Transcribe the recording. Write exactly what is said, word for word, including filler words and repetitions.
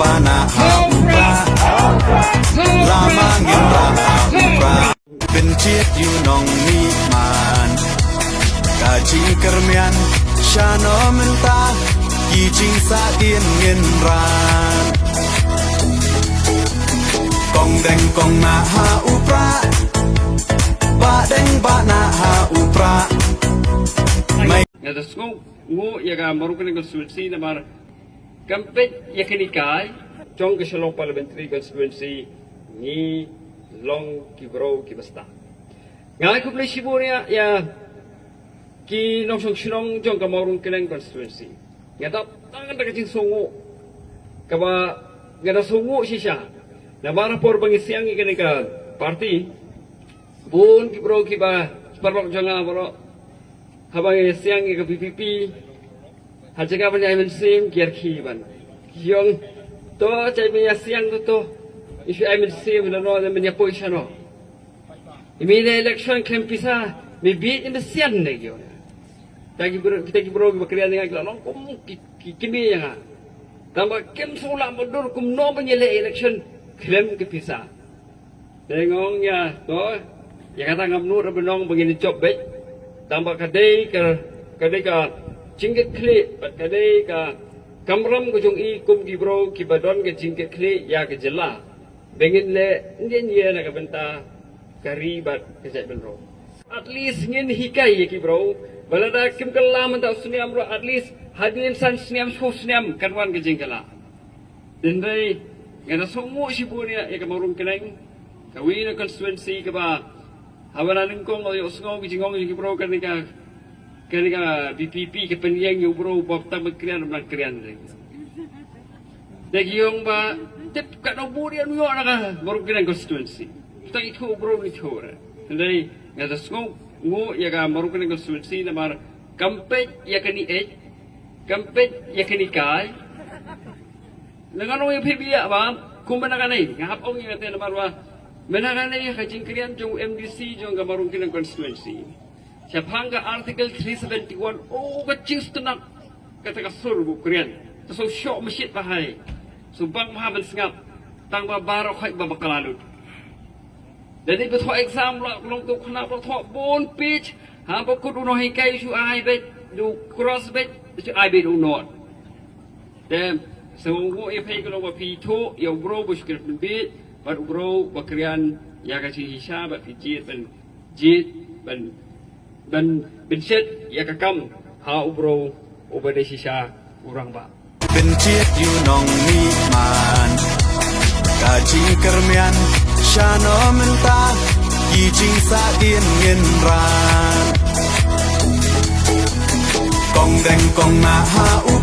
Ba na ha u Prah, lama ngin rah ha u Prah. Pynjit ïa u nongmihman, ka jingkyrmen, shano mynta, ki jingsahdien ngin ran. Kong deng kong nah ha u Prah, ba deng ba nah ha u Prah. Mai. Nga da sngew nguh ïa ka Mawryngkneng constituency namar kam peit ïa kane kai jong ka Shillong Parliamentary Constituency, ngi long ki briew kiba stad. Nga ai khublei shibun ïa, ïa ki nongshong shnong jong ka Mawryngkneng constituency. Nga dap tang da ka jingsngewnguh kaba nga da sngewnguh shisha. Namar ha por ba ngi siang ïa kane ka party, bun ki briew kiba paralok jong nga baroh, haba ngi siang ïa ka VPP, ha jaka ban ïa ai mynsiem ki ïa rkhie ban. Ki ong, to, jai me ïa siang to to. I shu ai mynsiem na no, na men ïa poi shano. I me ïa election khlem pisa, me bieit i mynsiem ne ki ong. Kita ki briew, kita ki briew kiba kren ïa nga ki la long kum ki, ki kmie ïa nga. Tangba kim sngewlah ba dur kumno ban ïaleh election khlem ki pisa. Te nga ong ïa, to, ïa kata ngam nud ruh ban ong ba ngin jop beit. Tangba ka dei ka, ka dei ka jingkitkhlieh bad ka dei ka kamram ka jong i kum ki briew kiba don ka jingkitkhlieh ïa ka jylla. Ba ngin leh, ngin ïa na ka bynta ka ri bad ka jaitbynriew. At least ngin hikai ïa ki briew ba lada kim kylla mynta u snem ruh, at least hadien san snem, shiphew snem kan wan ka jingkylla. Hynrei nga da sngewnguh shibun ïa, ïa ka Mawryngkneng, kawei na constituency kaba haba la nyngkong ïohsngew ki jingong jong ki briew kane ka, kane ka VPP ka pynïeng ïa u briew ba tang ba kren, ba kren. Te ki ong ba tip katno bun ïa u ïoh na ka Mawryngkneng constituency. Tang ithuh u briew ithuh re. Hynrei nga da sngewnguh ïa ka Mawryngkneng constituency namar kam peit ïa kane ïeit, kam peit ïa kane kai. Nga ong ïa phi biang ba kumba na kane, nga hap ong ïa kata namar ba mynta kane ka jingkren jong u MDC jong ka Mawryngkneng constituency. Shaphang ka Article three seventy-one, oh, ka jingsngewtynnat kata ka sur ba u kren. Ka shu shoh mashit ba hai. Shu bang ba ha ban sngap. Tang ba baroh khoit ba bakla lut. Lada i ba thoh exam la long tu khynnah ba thoh bun page. Haba kut u nonghikai shu ai beit, u cross beit, shu ai beit u not. Te sngewnguh ïa phi ka long ba phi ithuh ïa u briew ba shu kren pynbieit bad u briew ba kren ïa ka jingshisha bad phi jied ban, jied ban, ban, ban shet ïa ka kam ha u briew uba dei shisha u rangbah. Pynjit ïa u nongmihman, ka jingkyrmen shano mynta, ki jingsahdien ngin ran. Kong deng kong nah ha u